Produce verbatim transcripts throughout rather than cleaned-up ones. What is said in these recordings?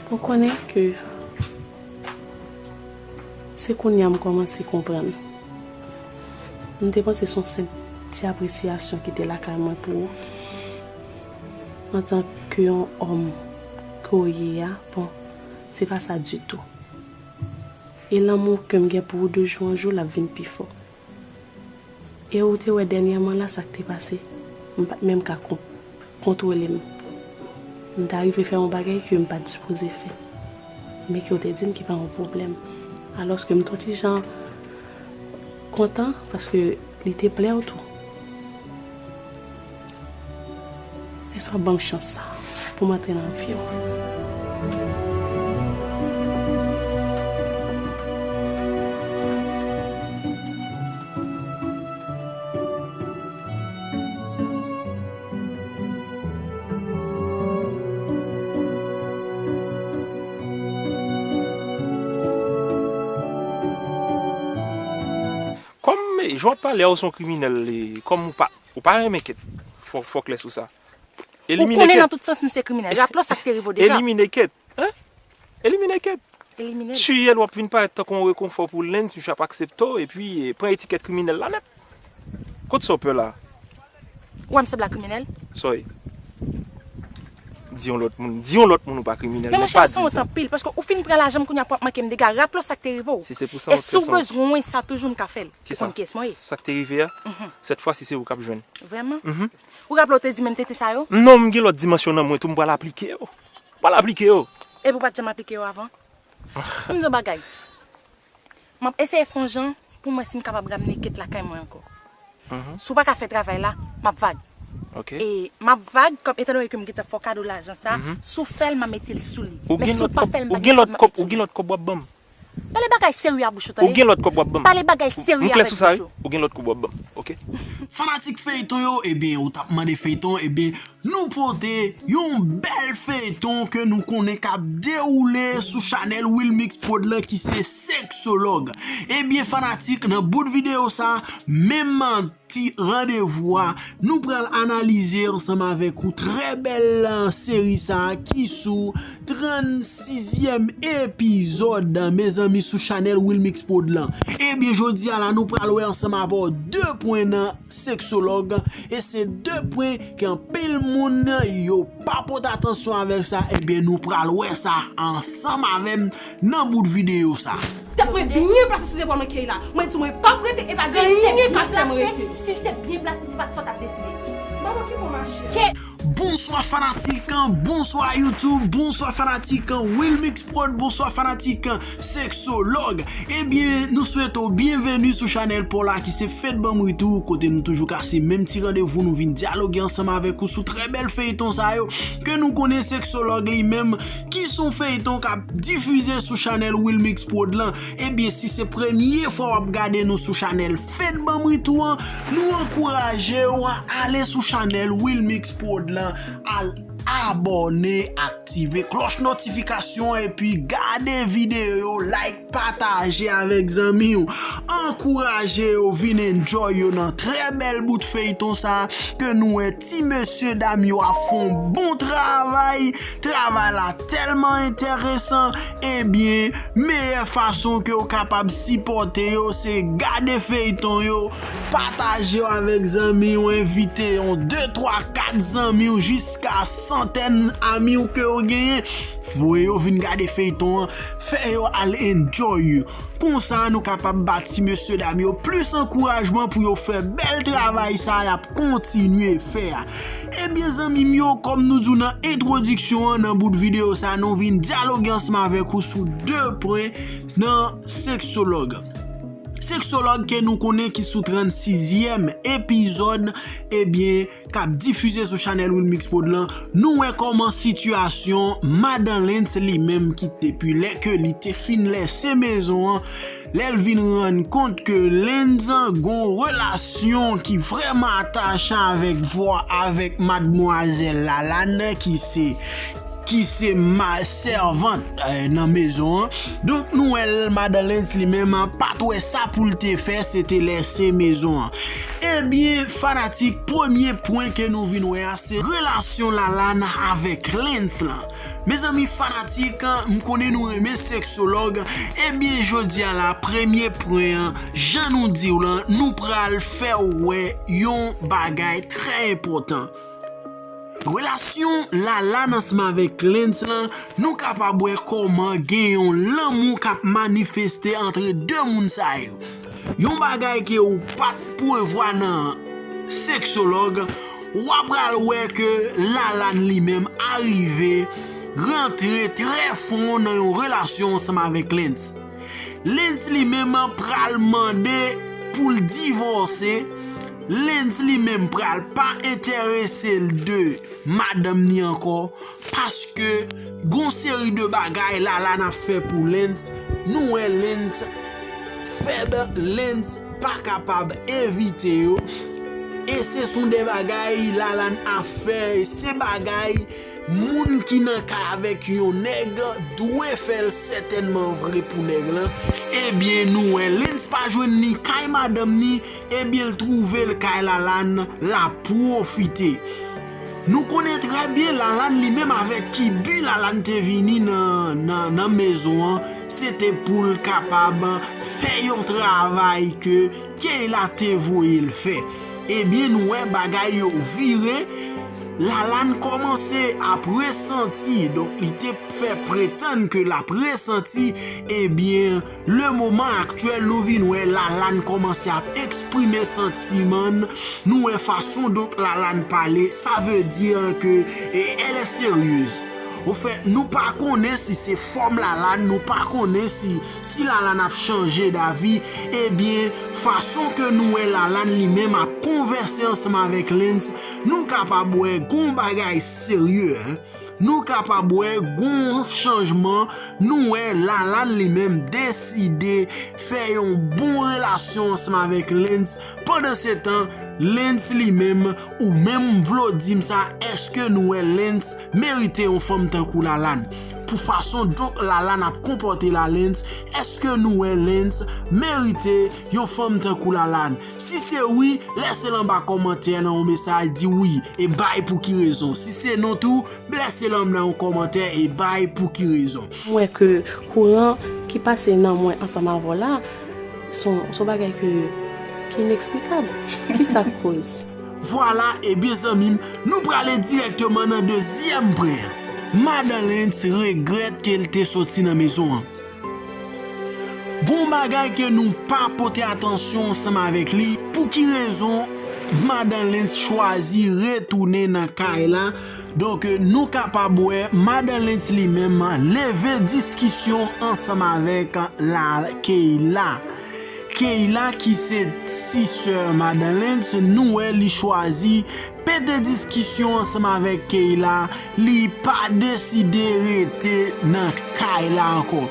Ou konnen ke se kounye a m kòmanse konprann. M te panse se yon senp ti apresyasyon ki te lakay mwen pou ou. Antanke yon òm ke w ye a, bon, se pa sa ditou. E lanmou ke m gen pou ou de jou an jou, l ap vin pi fò. E ou te wè dènyèman la sa k te pase, m pa t menm ka kon-, kontwole m. M ta rive fè yon bagay ke m pa t sipoze fè, men ke w te di m ki pa yon pwoblèm. Alòske m t on ti jan kontan paske li te plè w tou. Èske w ap ban m chans sa pou m antre nan vi w? Kòm jan w ap pale a, ou se yon kriminèl, e, kòm ou pa, ou pa renmen Kate. Fò, fò klè sou sa. Ou konnen nan tout sans m se kriminèl. Raple w sa k te rive w deja. Elimine Kate. Hein? Elimine Kate. Elimine l. Tiye l, w ap vin parèt tankou yon rekonfò pou Lens, misye ap aksepte w, epi, e, pran etikèt kriminèl la nèt. Kot sa w pè la? Ou wè m sanble ak kriminèl? Sa w ye? Di yon lòt moun, di yon lòt moun ou pa kriminèl, men pa di m sa. Anpil, paske ou fin pran lajan m kounye a pou w ap manke m dega. Raple w sa k te rive w. Si se pou sa, e si w bezwen sa toujou, m ka fè l. Ou konn kiyès mwen ye. Sa k te rive a, sèt fwa si se ou k ap jwenn. Vrèman? Ou raple w te di menm tete sa yo? Non, m gen lòt dimansyon nan mwen tou, m pral aplike yo. M pral aplike yo. Epi w pa t janm aplike yo avan? M di w bagay. M ap eseye fè yon jan pou m wè si m kapab ramne Kate lakay mwen ankò. Si w pa ka fè travay la, m ap vag. E m ap vag, kòm etan donne ke m gentan fè w kado lajan sa, si w fè l, m a mete l sou li. Men si w pa fè l, m pa gen kòb m ap mete sou li. Ou gen lòt kòb w ap ban m? Pale bagay serye a bouch ou, tande. Ou gen lòt kòb w ap ban m. Pale bagay serye avèk bouch ou. M klè sou sa, wi. Ou gen lòt kòb w ap ban m, oke? Fanatik feyton yo, ebyen, ou t ap mande feyton, ebyen, nou pote yon bèl feyton ke nou konnen k ap dewoule sou chanèl Wilmix Prod lan ki se Sexologue. Ebyen, fanatik, nan bout videyo sa, menm ti randevou a, nou pral analize ansanm avèk ou trè bèl, euh, seri sa a ki sou trannsizyèm epizòd, mezanmi, sou chanèl Wilmix Prod lan. Ebyen, jodi a la, nou pral wè ansanm avè w de pwen nan Sexologue, e se de pwen ke anpil moun yo pa pote atansyon avèk sa, ebyen, nou pral wè sa ansanm avè m nan bout videyo sa. Tèt mwen byen plase sou zepòl mwen, Keyla. Mwen di mwen p ap rete, e pa gen anyen k ap fè m rete. Si l te byen plase, se pa t sa w t ap deside. Manman, ki bon mache? Bonswa fanatik, bonswa YouTube, bonswa fanatik Wilmix Prod, bonswa fanatik Sexologue. Ebyen, nou swete w byenveni sou chanèl pa w la ki se Fed Banm Ritou, kote nou toujou kase menm ti randevou, nou vin dyaloge ansanm avèk ou sou trè bèl feyton sa yo ke nou konnen Sexologue li menm, ki se yon feyton k ap difize sou chanèl Wilmix Prod lan. Ebyen, si se premye fwa w ap gade nou sou chanèl Fed Banm Ritou an, nou ankouraje w ale sou chanèl Wilmix Prod lan, al abòne, aktive klòch notifikasyon, epi gade videyo yo, like, pataje avèk zanmi w. Ankouraje yo vin enjoy yo nan trè bèl bout feyton sa a ke nou wè ti mesye dam yo ap fè yon bon travay. Travay la tèlman enteresan. Ebyen, meyè fason ke w kapab sipòte yo se gade feyton yo, pataje yo avèk zanmi w, envite yon de, twa, kat zanmi w, jiska santèn ami w ke w genyen. Voye yo vin gade feyton an, fè yo al enjoy. Konsa, nou kapab ba ti mesye dam yo plis ankourajman pou yo fè bèl travay sa y ap kontinye fè a. Ebyen, zanmi m yo, kòm nou di w nan entwodiksyon an, nan bout videyo sa, nou vin dyaloge ansanm avèk ou sou de pwen nan Sexologue. Sexologue ke nou konnen ki sou trannsizyèm epizòd, ebyen, k ap difize sou chanèl Wilmix Prod lan, nou wè kòman sitiyasyon madan Lens li menm ki depi lè ke li te fin lèse mezon an, lè l vin rann kont ke Lens gon relasyon ki vrèman atache avèk vwa avèk madmwazèl Lalane ki se ki se ma sèvant eh, nan mezon an. Donk nou wè l, madan Lens li menm pa t wè sa pou l te fè, se te lèse mezon an. Ebyen fanatik, premye pwen ke nou vin wè a se relasyon Lalane avèk Lens lan. Mezanmi fanatik, m konnen nou renmen seksològ. Ebyen jodi a la, premye pwen an, jan nou di w lan, nou pral fè w wè yon bagay trè enpòtan. Relasyon Lalane ansanm avèk Lens lan, nou kapab wè kòman gen yon lanmou k ap manifeste antre de moun sa yo. Yon bagay ke ou pa t prevwa nan seksològ, w a pral wè ke Lalane li menm arive rantre trè fon nan yon relasyon ansanm avèk Lens. Lens li menm pral mande pou l divòse. Lens li menm pral pa enterese l de madanm ni ankò, paske gon seri de bagay Lalane ap fè pou Lens. Nou wè Lens fèb, Lens pa kapab evite yo. E se son de bagay Lalane ap fè, se bagay moun ki nan kay avèk yon nèg dwe fè l sètènman vre pou nèg lan. Ebyen nou wè Lens pa jwenn ni kay madanm ni, ebyen l twouve l kay Lalane, l ap pwofite. Nou konnen trè byen Lalane li menm avèk ki bi Lalane te vini nan, nan, nan mezon an, se te pou l kapab fè yon travay ke Keyla te voye l fè. Ebyen nou wè bagay yo vire. Lalane kòmanse ap resanti, donk li te fè pretann ke l ap resanti. Ebyen le moman aktyèl nou vin wè Lalane kòmanse ap eksprime santiman l. Nou wè fason donk Lalane pale, sa vle di ke e, elle est sérieuse. Ofèt nou pa konnen si se fòm Lalane, nou pa konnen si, si Lalane ap chanje davi. Ebyen fason ke nou wè Lalane li menm ap konvèse ansanm avèk Lens, nou kapab wè gon bagay serye. Nou kapab wè gon chanjman. Nou wè Lalane li menm deside fè yon bon relasyon ansanm avèk Lens. Pandansetan Lens li menm, ou menm vle w di m sa, èske nou wè Lens merite yon fanm tankou Lalane? Pou fason donk Lalane ap konpòte la Lens, èske nou wè Lens merite yon fanm tankou Lalane? Si se wi, lèse l anba kòmantè nan yon mesaj, di wi, e bay pou ki rezon. Si se non tou, lèse l anba yon kòmantè e bay pou ki rezon. M wè ke kouran ki pase nan mwen ansanm avè w la, se yon bagay ke, ki ineksplikab. Kisa k koz? Vwala, ebyen zanmi m, nou prale dirèkteman nan dezyèm pwen an. Madan Lens regrèt ke l te soti nan mezon an. Gon bagay ke nou pa pote atansyon ansanm avèk li. Pou ki rezon madan Lens chwazi retounen nan kay la? Donk nou kapab wè madan Lens li menm leve diskisyon ansanm avèk la Keyla. Keyla ki se ti sè madan Lens, nou wè li chwazi pete diskisyon ansanm avèk Keyla, li pa deside rete nan kay la ankò.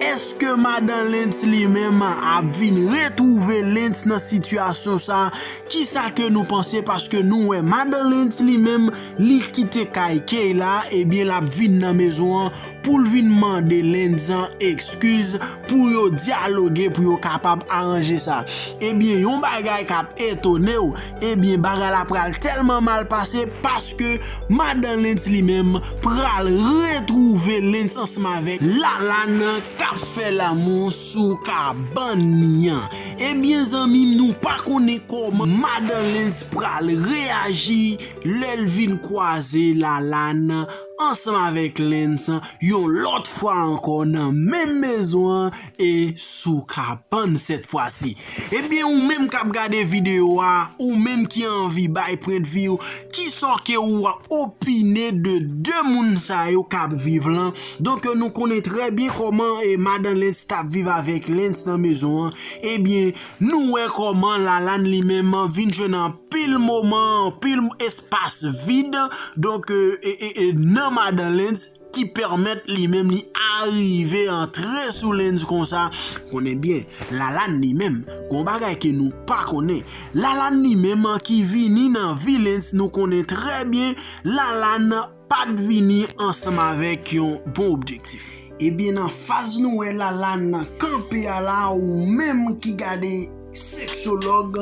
Èske madan Lens li menm ap vin retwouve Lens nan sitiyasyon sa? Kisa ke nou panse? Paske nou wè madan Lens li menm, li kite kay Keyla, ebyen l ap vin nan mezon an pou l vin mande Lens an ekskiz, pou yo dyaloge, pou yo kapab aranje sa. Ebyen yon bagay k ap etone w, ebyen bagay la pral tèlman mal pase paske madan Lens li menm pral retwouve Lens ansanm avèk Lalane k ap fè lanmou sou kabann li an. Ebyen zanmi m, nou pa konnen kòman madan Lens pral reyaji lè l vin kwaze Lalane ansanm avèk Lens yon lòt fwa ankò nan menm mezon an e sou kabann sèt fwa si. Ebyen ou menm k ap gade videyo a, ou menm ki anvi bay pwendvi w, kisa ke ou opine de de moun sa yo k ap viv lan? Donk nou konnen trè byen kòman e madan Lens t ap viv avèk Lens nan mezon an. Ebyen nou wè kòman Lalane li menm vin jwenn anpil moman, anpil espas vid, donk e, e, e, nan madan Lens ki pèmèt li menm li arive antre sou Lens konsa. Konnen byen, Lalane li menm, gon bagay ke nou pa konnen. Lalane li menm ki vini nan vi Lens, nou konnen trè byen, Lalane pa t vini ansanm avèk yon bon objektif. Ebyen, nan faz nou wè Lalane kanpe a la, ou menm ki gade seksològ,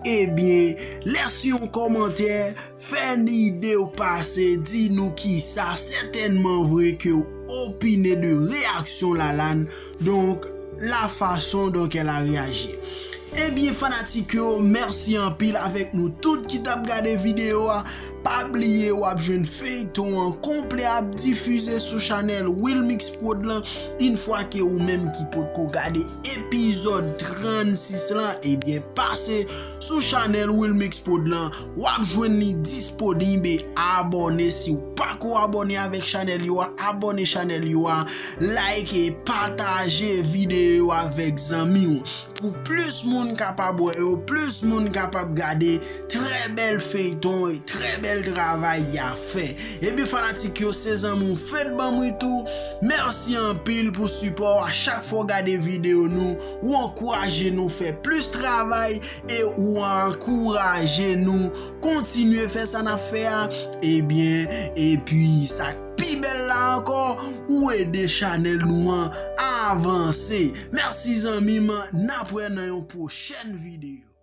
ebyen, lèse yon kòmantè, fè ide w pase, di nou kisa sètènman vre ke w opine de reyaksyon Lalane, donk, la façon dont elle a réagi. Ebyen, fanatik yo, mèsi anpil avèk nou tout ki t ap gade videyo a. Pa bliye w ap jwenn feyton an konplè ap difize sou chanèl Wilmix Prod lan. Yon fwa ke ou menm ki potko gade epizòd trannsis lan, ebyen, pase sou chanèl Wilmix Prod lan, w ap jwenn li disponib. E abòne si w pako abòne avèk chanèl yo a, abòne chanèl yo a, like e pataje videyo yo avèk zanmi w. Pou plis moun kapab wè yo, plis moun kapab gade trè bèl feyton e trè bèl travay y ap fè. Ebyen, fanatik yo, se zanmi w Fed Banm Ritou. Mèsi anpil pou sipò w a. Chak fwa w gade videyo nou, ou ankouraje nou fè plis travay e ou ankouraje nou kontinye fè sa n ap fè a. Ebyen, epi sa k pi bèl la ankò, ou ede chanèl nou an avanse. Mèsi zanmi m, n ap wè nan yon pwochèn videyo.